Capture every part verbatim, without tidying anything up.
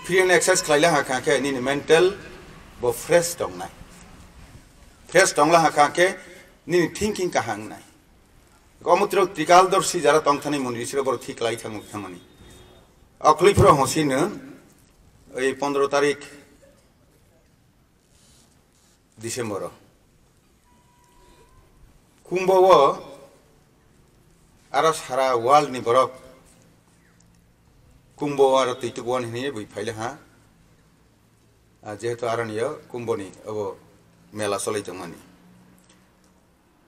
Free and exercise khlaila ha kha khe nini mental bo fresh tongnai. Fresh tongla ha kha khe nini thinking kaham nai. Omo tiro trikal dorsi jara tongthani muni siro boro thik lai thangmani. Okhli phro hosino ei pondro tarik December o. Kumbo o aro sara world ni borok kumbo o aro twi tukuan hinwi bui phaile ha. Ah, jehetu aroni yo kumbo ni obo mela cholai tongmani.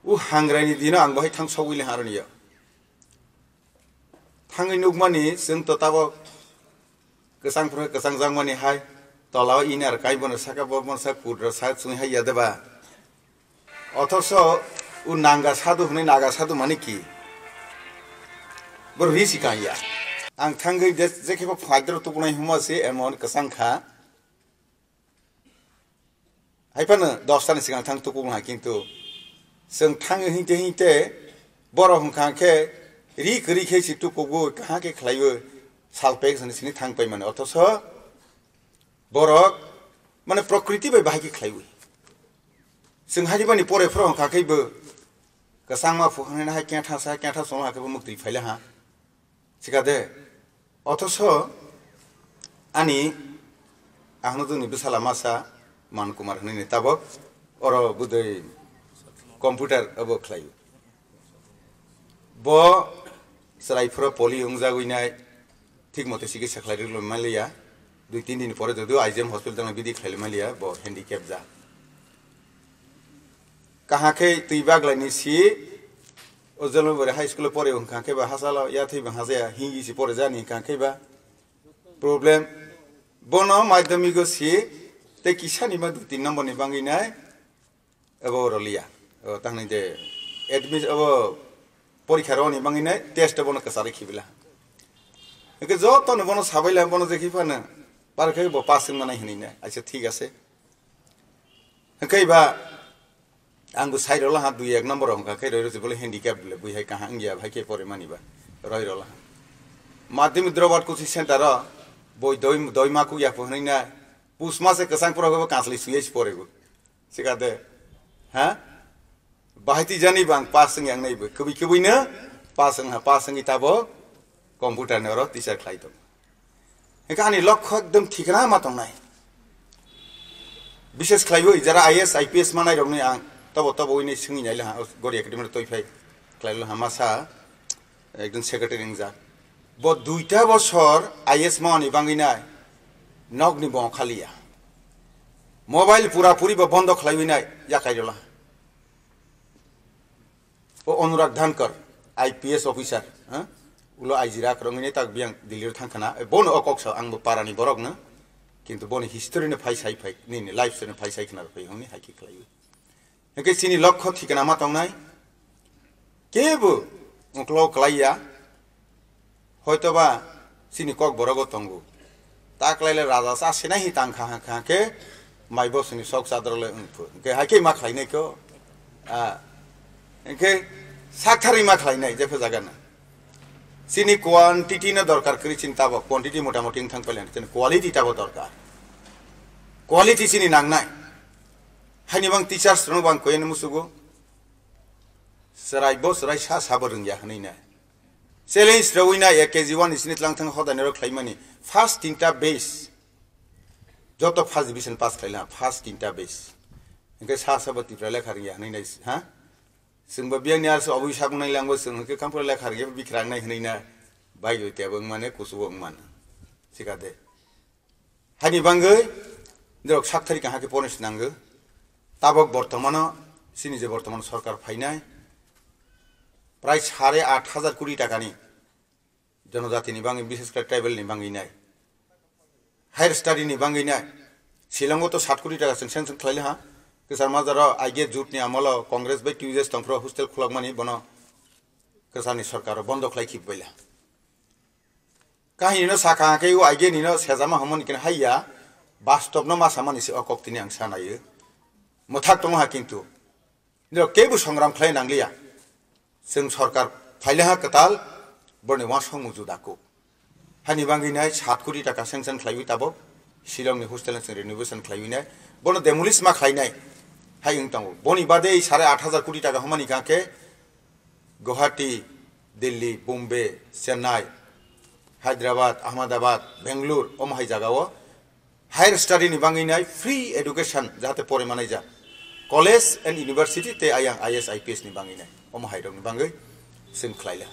U hangrai ni dino ang bohai thang sogwi le ha aroni yo. Thangwi nukmani chwng to tabok kwchang phwrwng kwchang jakmani hai tola o inner kai bono saka bo bono sa kudra sa chwng hai ya deba. Othoso u nanga sadu hwnwi naga sadu mani ki? Bo risi kan ya. Ang thangwi je, je khe bo phaidro tukunai huma se emon kwchang kha. Hai phano dos tani swkang thang tukuk ha, kintu chwng thang hinte hinte borok hwnkha khe ri kwrwi khe si tukugwi kaham khe khlaiwi sal pek sani sini thang pai mano. Othoso borok mane prokriti bai bahai khe khlaiwi. Chwng hai bani pore phro hwnkha khe bo kwchangma phu hwnwi hai khe thasa khe thasa hwnkha khe bo muktwi phaila ha. Sikade, othoso ani ahno joni bwsala masa Man Kumar hwnwi ni tabok oro budui computer abo khlai. Bo chwrai phoro poli wngjagwi nai, thik mote chikitsa khlai rwlwi maliya. Dui tin din pore jodio I G M hospital tangna bidi khlai maliya, bo handicap ja. Kaham khe twi baglai ni si, o Jolmabari High School o pore wngkha khe ba hachalo ya thwi ba hajaya hingi si pore jani wngkha khe ba problem. Bono madhyamik o si tei kisa ni ma dui tin number ni bangwi nai abo roliya. O tangni de admission abo porikha roni bangwi nai test bono kwchari khibila. Hwnkhe joto no bono sabaila bono je khiphano par khe bo pass wngma nai hwnwi nai. Acha thik ase. Hwnkhe ba ang bo sai rwla ha dui ek number hwnkha khe roi rw bole handicap bole bui hai kaham wngya hai khe pore mani ba roi rwla ha. Madhyamik dropout coaching center o boi doi doi ma kuk ya pho hwnwi na pus ma se kwchang pura bo kanslai sui ai pore bo. Sikade ha bahai ti jani bang pass wng yang nai bo kubui kubui no pass wng ha pass wngwi tabo computer ni oro teacher khlai tong. Hingke ani lokho ekdom thikna ma tongnai. Bishes khlaiwi jara I A S, I P S manai rokni ang tobo tobo wini swngwi naila ha, Gori Academy rok toi phai khlailo ha masa ekdom secretary wngjak. Bo duita bosor I A S mani bangwi nai nokni bong khaliya. Mobile pura puri bo bondo khlaiwi nai yakai rola. O Anurag Dhankar, I P S officer, ha? Ulo I G rak rongni tak biang Delhi thang khana. E, bono o kok sa ang bo parani borok no. Kintu boni history no phai sai phai, nini life no phai sai khna phai honi hai ki khlai. Hingke chini lokho thikna ma tongnai. Kebo ungklo klaiya. Hoitoba chini kok borogo tongo. Ta klaile raja cha sinai hi tang kha kha khe mai bosoni sok chadrole wngphu. Hingke hai khe ma khlainai kho. Ah, hingke sakthari ma khlainai jephe jaga na. Chini quantity no dorkar kwrwi chini tabo, quantity motamoti wngthang pailen, chini quality tabo dorkar. Quality chini nangnai. Haini bang teachers rok bang koyani musugo. Chwrai bo chwrai sa sabo rwngya hwnwi nai. Challenge rwui nai A K G one ni sini tlang thang hodai norok khlaimani. First tinta base. Joto first division pass khlaila, first tinta base. Hingke sa sabo Tipra lekha rwngya hwnwi nai, ha? Chwngbo biyang ni arso obwi saknai langbo chwng hingke khampura lekha rwngya bikhrang nai hwnwi na. Bai oi tebo wngmane kusugo wngmana. Sikade. Haini bangwi norok sakthari kaham khe pono sinango. Tabok bortomano chini je bortoman sorkar phainai prai sare aat hajar koti takani jonojatini bangwi, bishes khe tribal ni bangwi nai, higher study ni bangwi nai. Shillongo to sat koti taka chwng sanction khlaile ha. Kwchar majaro aige jut ni amolo Congress bai T U S tongphro hostel khulokmani bono kwcharni sorkaro bondo khlai khibaila. Kahini no sakha khe o aige ni no sejama hwnmani khe haiya, bastop no ma samani se o kok tini ang sanayo. Mwthak tongo ha kintu. Nirok kebo songram khlai nangliya. Chwng sorkar phaile ha kwtal, borni wansong muju dako. Hani bangwi nai sat koti taka sanction khlaiwi tabok Shillong ni hostel ni chwng renovation khlaiwi nai. Bono demolish ma khlainai. Hai wng tongo. Boni bade sare aat hajar koti taka hwnmani kangkhe Guwahati, Delhi, Bombay, Chennai, Hyderabad, Ahmedabad, Bangalore, omo hai jagao higher study ni bangwi nai free education jahate pore manai ja. College and university tei ayang I A S, I P S ni bangwi nai. Omo hai rok ni bangwi chwng khlai la.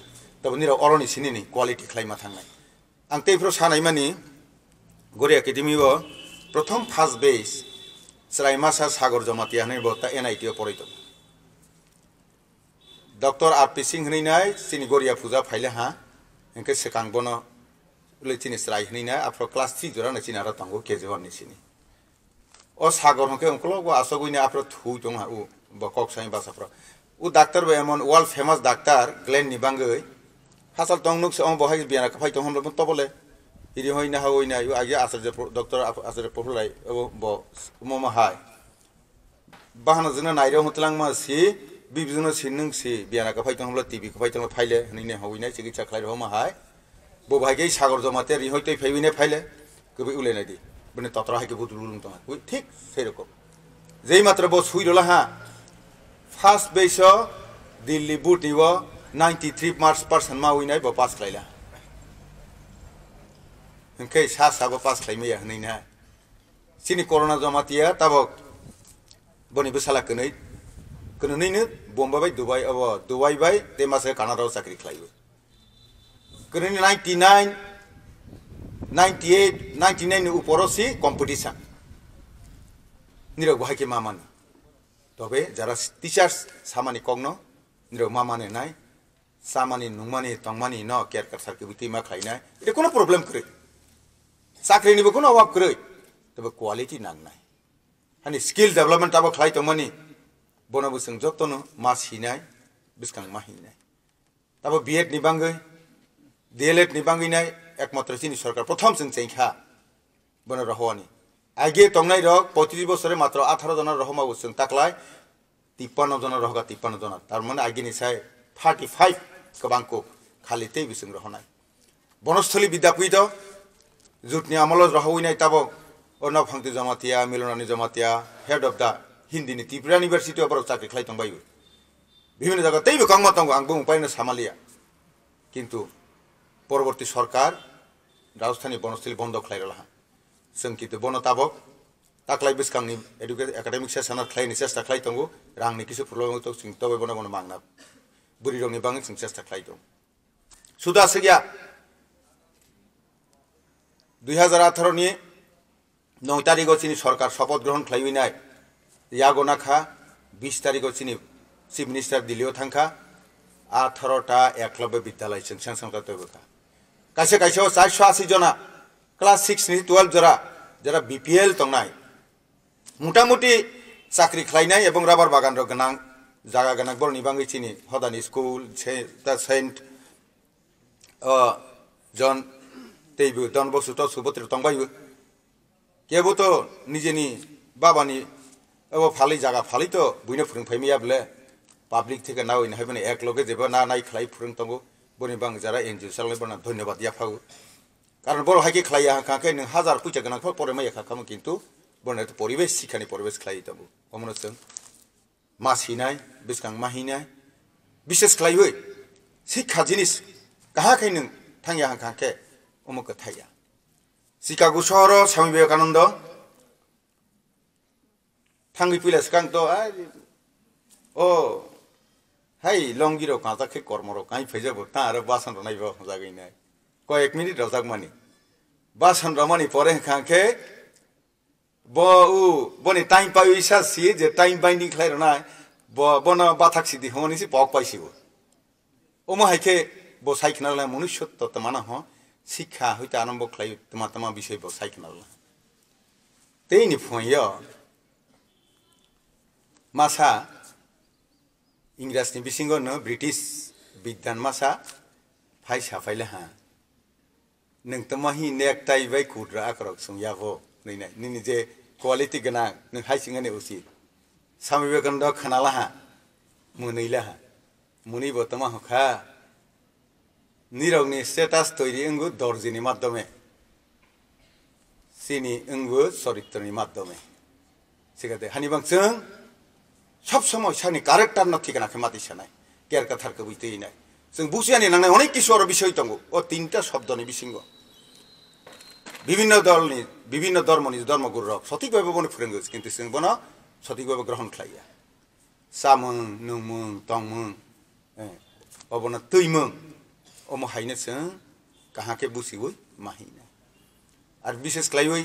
Tabo nirok oroni sini ni quality khlai ma thangnai. Ang tei phro sanai mani Gori Academy o prothom first batch chwrai masa Sagar Jamatia hwnwi bo ta N I T o poroi tongo. Doctor R P Singh hwnwi nai chini Goria puja phaile ha, hwnkhe swkang bono le chini chwrai hwnwi nai, aphro class three jora no chini aro tongo K G one ni sini. O Sagar hwnkhe ungkulok bo asogwi nai aphro thui tong ha u, bo kok sai basa phro. U doctor bo emon world famous doctor Glenn ni bangwi, hachal tong nuk se omo bo hai biana kaphai tong hamlo tobole. Iri hoi na hoi nai u agi Acharya Pro-, Doctor Ap-, Acharya Profulai obo bo momo hai. Bahano jwngno nairok hwtlangma si, bibjwngno si nwng si, biyana kwphai tongmolo, T B kwphai tongmolo phaile, hwnwi ne hwnwi nai chikitsa khlai rwma hai. Bo bahai khe Sagar Jamatia rihoi twi phaiwi ne phaile, kwbwi ulai nai di. Bini totra hai khe budul ulung tong hai. Ui, thik sei rokom. Jei matra bo sui rola ha. First batch o Delhi board ni o ninety three marks percent ma ui nai bo pass khlai la. Hwnkhe sa sa bo pass khlai maya hwnwi nai. Chini Corona Jamatia tabok boni bwsala kwnwi, kwnwi no Bombay bai Dubai, obo Dubai bai tei masa Canada o chakri khlaiwi. Kwnwi ninety nine, ninety eight, ninety nine ni uporo si competition. Nirok bo hai khe ma mani. Tobe jara teachers samani kokno nirok ma mani nai, chamani, nungmani, tongmani no care kwthar kwbwi twi ma khlainai. Ede kono problem kwrwi. Chakri ni bo kono obab kwrwi. Tobe quality nangnai. Hani skill development abo khlai tongmani, bono bo chwng jotono ma sinai, bwskang ma hinai. Tabo B Ed ni bangwi, D L Ed ni bangwi nai ekmatro chini sorkar prothom chwng chengkha, bono rohowani. Age tongnai rok poitrish bosore matro atharo jona rohoma bo chwng taklai, tippanno jona rohoga, tippanno jona. Tar mane agini sai thirty five kwbang kuk khali tei bo chwng rohonai. Bonostholi Vidyapith o jutni amolo rohowinai tabok o Nokphangtwi Jamatia, Milonani Jamatia, head of the Hindi ni Tripura University o borok chakri khlai tongbaio. Bibhinno jaga teibo kwbangma tongo, ang bumung paino samaliya. Kintu poroborti sorkar Rajasthani Bonostholi bondo khlai rwlaha. Chwng kintu bono tabok taklai bwskangni educa-, academic session o khlaini chesta khlai tongo, rangni kisu problem wngtok chwng tobai bono bono mangna. Bwrwirokni bangwi chwng chesta khlai tongo. Suda swkya dui hajar atharo ni noi tarigo chini sorkar sopoth grohon khlaiwi nai yago nakha, bis tarigo chini Chief Minister Delhi o thangkha, atharo ta Eklavya Vidyalaya chwng seng seng ta twibo kha. Kaisa kaisa o charso asi jona class six ni twelve jora, jora B P L tongnai. Mutamuti chakri khlainai ebong rubber bagan rok gwnang, jaga gwnang borokni bangwi chini hodani school, se-, ta Saint, o, John teibo Don Bosco to Subodri tongbaio. Kebo to nijeni babani abo phalwi jaga phalwi to buino phwrwng phaimaya bwle. Public theke nawi nai bwni ek loge jeba na nai khlai phwrwng tongo. Boni bang jara N G O salnai bono dhonyobad yaphago. Karon borok hai khe khlai ya kha khe nwng hajar puisa gwnang phano pore maya kha kamo kintu bono to poribesh sikhani poribesh khlai tongo. Omono chwng ma sinai, bwskang ma hinai, bishes khlaiwi sikha jinis kaha khai nwng thangya hwnkha khe omo kwthaiya. Chicago sohoro Swami Vivekananda thangwi puila swkang to, ai, o, hai longi rok kajak khe kormo rok kai phaijak bo ta aro basan rok nai bo jagwi nai. Koyek minute rojak mani. Basan romani pore hwnkha khe Bo u, boni time pai uisa si je time binding khlai rwnai, bo, bono bathak sidi hwnwi si pok pai si bo. Omo hai khe bo sai khna rwnai manush to tma na ho, sikha hoite arombo khlai tma tma bisoi bo sai khna rwnai. Tei ni phone yo masa Ingrajni bisingo no British bidyan masa phai sa phai le ha. Nwng tamo hi necktie bai kudra akorok sung ya bo, nini, nini je quality gwnang, nwng hai singani usit. Swami Vivekananda khana laha, mwnwi laha. Mwnwi bo tamo hokha. Nirokni status toiri wngo dorjini maddhome, chini wngo choritroni maddhome. Sikate hani bang chwng sob somoi sani character no thikna khe mati sanai, ker kathar khe buitwi nai. Chwng buchiyani nangnai onek kisu oro bisoi tongo, o tinta shobdoni bisingo. Bibhinno dolni, bibhinno dhormoni dhormo guru rok sothik bhabe bono phwrwngo, kintu chwng bono sothik bhabe grohon khlaiya. Chamung, nungmung, tongmung, eh, obono twimung, omo haino chwng kaham khe buchiwi ma hino. Ar bishes khlaiwi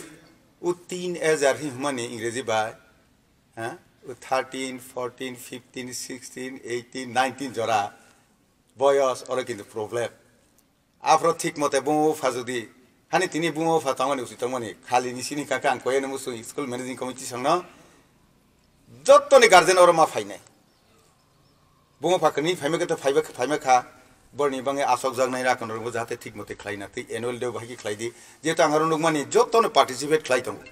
o teenager hi hwnmani Ingreji bai, ha? O thirteen, fourteen, fifteen, sixteen, eighteen, nineteen jora boyos, oro kintu problem. Aphro thik mote buma bupha jodi hani tini buma bupha tongmani usi tongmani khali ni sini kaka ang koyeno musu school managing committee songno jottoni guardian oro ma phainai. Buma bupha kani phaima khe to phaiba, phaima kha, borni bangwi asok jaknai rakon rokbo jahate thik mote khlaina tei annual day bahai khe khlai di. Jehetu ang aro nukmani jottono participate khlai tongo.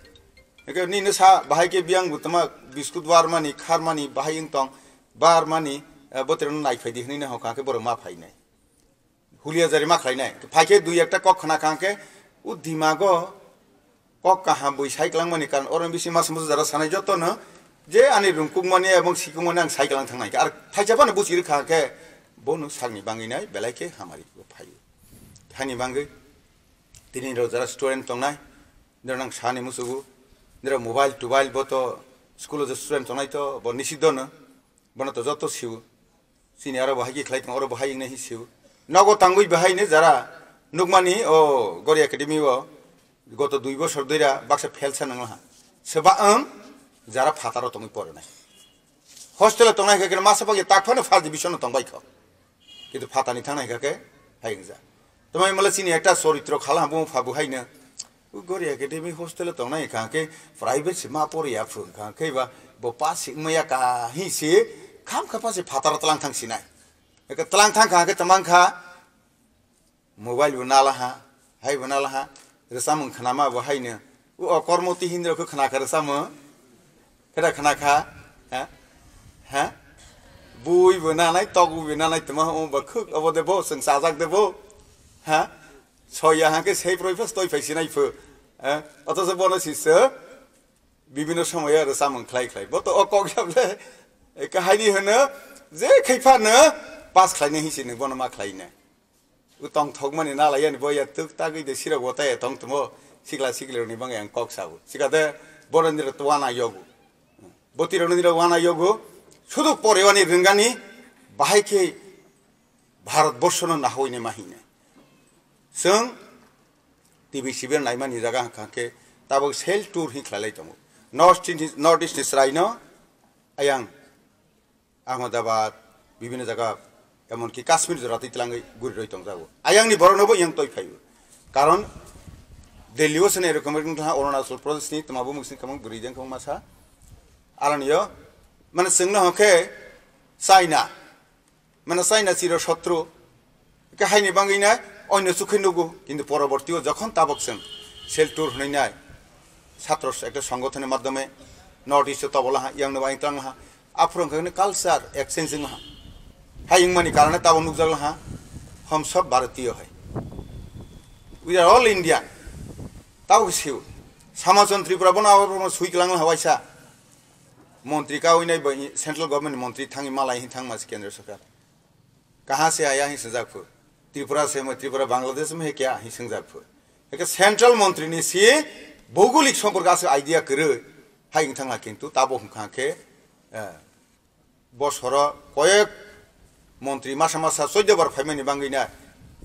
Eke nini sa bahai khe biyang butama biscuit warmani, kharmani bahai wng tong, barmani, eh, botreno nai phai di hwnwi no hokha khe borok ma phainai. Hulia jari ma khlainai. Phai khe dui ekta kok khna kha khe, o dimago kok kaham bui sai kwlangmani karon oro bisi mas mas jara sanai jotono je ani rungkukmani ebong sikukmani ang sai kwlang thangnai. Ar thaisa phano buchi rwkha khe bono sakni bangwi nai belai khe hamari phaio. Hani bangwi tini rok jara student tongnai, nirok nang sani musugo, nirok mobile tobail bo to school o je student tongnai to bo nisiddo no. Bono to joto sio. Chini aro bo hai khe khlai tongo, oro bo hai wngnai hi sio. Nogo tangwi bahai ni jara nukmani o Gori Academy o goto dui bosor doira baksa phelsa nanglaha. Seba ang jara phataro tongwi porinai. Hostel o tongnai khe masa pagi tak phano first division o tongbai kho. Kintu phatani thangnai khe hai wngjak. Tamai mala chini ekta choritro khala bo phabu haino. O Gori Academy hostel o tongnai kha khe private se ma poriya phung kha khe ba bo pass wngmaya ka hi se kham kha pa se phataro tlang thang sinai. Eke tlang thang kha khe tamang kha mobile bo nala ha, hai bo nala ha, rwchapmung khnama bo haino. O okormoti hinwi rok khna kha rwchapmung. Kheda khna kha, ha? Ha? Bui bo nanai, tok bui bo nanai, tma o ba khuk, obo de bo, chwng chajak de bo. Ha? Soya hangke sei proi phas toi phai sinai pho. Eh, otoso bono sisyo bibhinno somoyo aro samung khlai khlai. Bo to o kok yable, eh, kahai ni hwno, je khai phano pass khlainai hinsi ni bono ma khlaina. O tong thokmani nalaiyani bo ya tuk tagwi de sirok bo taya tong tumo, sikla sikli rokni bangwi ang kok sabo. Sikade bono niro twana yogo. Boti rokni niro wana yogo. Sudu porewani rwngani bahai khe Bharat borshono nahoine ma hine. Chwng T V sibir naimani jaga hwnkha khe tabuk sel tour hi khlailai tongo. North East, North East ni chwraino ayang Ahmedabad, bibhinno jaga, emonki Kashmir jora twi twlangwi guri roi tongjago. Ayangni borokno bo yang toi phaio. Karon Delhi o sene erokom erokom thang Arunachal Pradesh ni tma bumung sing kamang bwrwi jang kamang masa. Aroni yo, mane chwngno hokhe China, mane China chiro sotro, Khe haini bangwi nai oino chukhui nugo, kintu poroborti o jokhon tabok chwng sel tour hwnwi nai, satro ekta songothoni madhyome North East o tobola ha, yang no bai tang ha, aphuru hwnkhe culture exchange wng ha. Hai wngmani karone tabok nukjak ha, hum sab Bharatiyo hai. We are all Indian. Tabok siu. Samachon Tripura bono abo sui kwlang ha waisa. Montri kawi nai bai central government montri thangwi malai hin thang mas kendra sarkar. Kaha se aya hin swngjak phu. Tripura se mo Tripura Bangladesh mo he kya hin swngjak phu. Eke central montri ni si bhougolik somporko aswk idea kwrwi hai wng thangla kintu tabo hwnkha khe, eh, bosoro koyek montri masa masa choddo bar phaimani bangwi na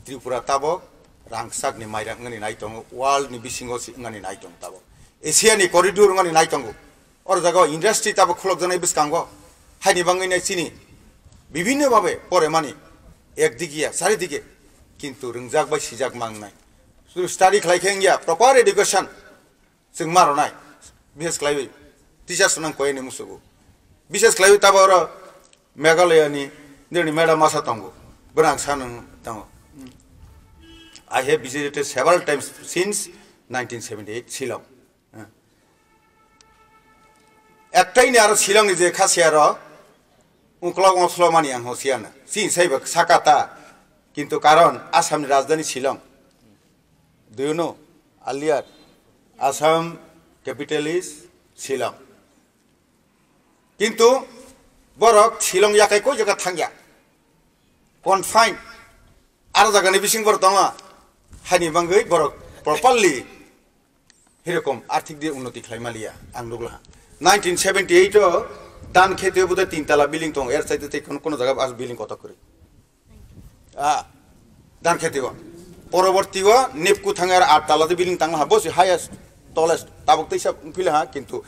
Tripura tabok rangchak ni mairang wngani nai tongo, world ni bisingo si wngani nai tongo tabok. Asia ni corridor wngani nai tongo. Oro jaga o industry tabok khulok janai bwskango. Haini bangwi nai chini bibhinno bhabe pore mani ekdigiya, charidike kintu rwngjak bai sijak mangnai. Sudu study khlai khe wngya, proper education chwng ma rwnai. Bishes khlaiwi teachers nang koyani musugo. Bishes khlaiwi tabo oro Meghalaya ni nini madam masa tongo. Bwrang sanang tongo. I have visited several times since nineteen seventy-eight Shillong. Ektaini aro Shillong ni je khasi aro uklok uklok mani ang hosi ana. Si sai ba sakata Kintu karon Assam ni rajdhani Shillong. Do you know? Earlier, Assam capital is Shillong. Kintu borok Shillong yakai koi jaga thangya. Confine. Aro jagani bising borok tongo. Hani bangwi borok properly hirokom arthik di unnoti khlai maliya ang nukla. Nineteen seventy eight o Dan Kheti o bodai tin tala building tong, er saite tei kono kono jaga as building kotor kwrwi. Ah, Dan Kheti o. Poroborti o Nepku thang ar at tala de building tang ha, bosi highest, tallest, tabuk teisa phila ha, kintu